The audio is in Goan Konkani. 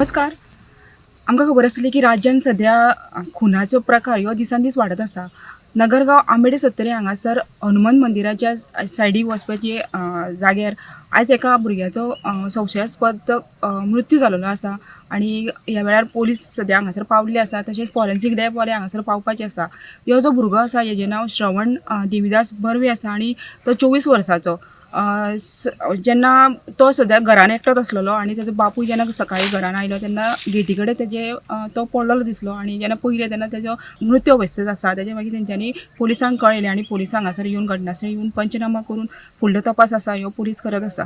नमस्कार. आमकां खबर आसतली की राज्यान सद्या खुनाचो प्रकार ह्यो दिसान दीस वाडत आसा. नगरगांव आंबेडे सत्तरी हांगासर हनुमान मंदिराच्या सायडीक वचपाचे जाग्यार आयज एका भुरग्याचो संशयास्पद मृत्यू जाल्लो आसा आनी ह्या वेळार पोलीस सद्या हांगासर पावल्ले आसा. तशेंच फॉरेन्सीक लॅबवाले हांगासर पावपाचे आसा. ह्यो जो भुरगो आसा हेजें नांव श्रवण देविदास बर्वे आसा आनी तो 24 वर्साचो. जेन्ना तो सद्या घरान एकटोच आसलेलो आनी तेजो बापूय जेन्ना सकाळीं घरान आयलो तेन्ना गेटी कडेन तेजे तो पडलेलो दिसलो आनी जेन्ना पयलें तेन्ना तेजो मृत्यू अवस्थेंत आसा. तेजे मागीर तेंच्यांनी पोलिसांक कळयलें आनी पोलिसां हांगासर येवन घटनास्थळी येवन पंचनामा करून फुडलो तपास आसा ह्यो पोलीस करत आसा.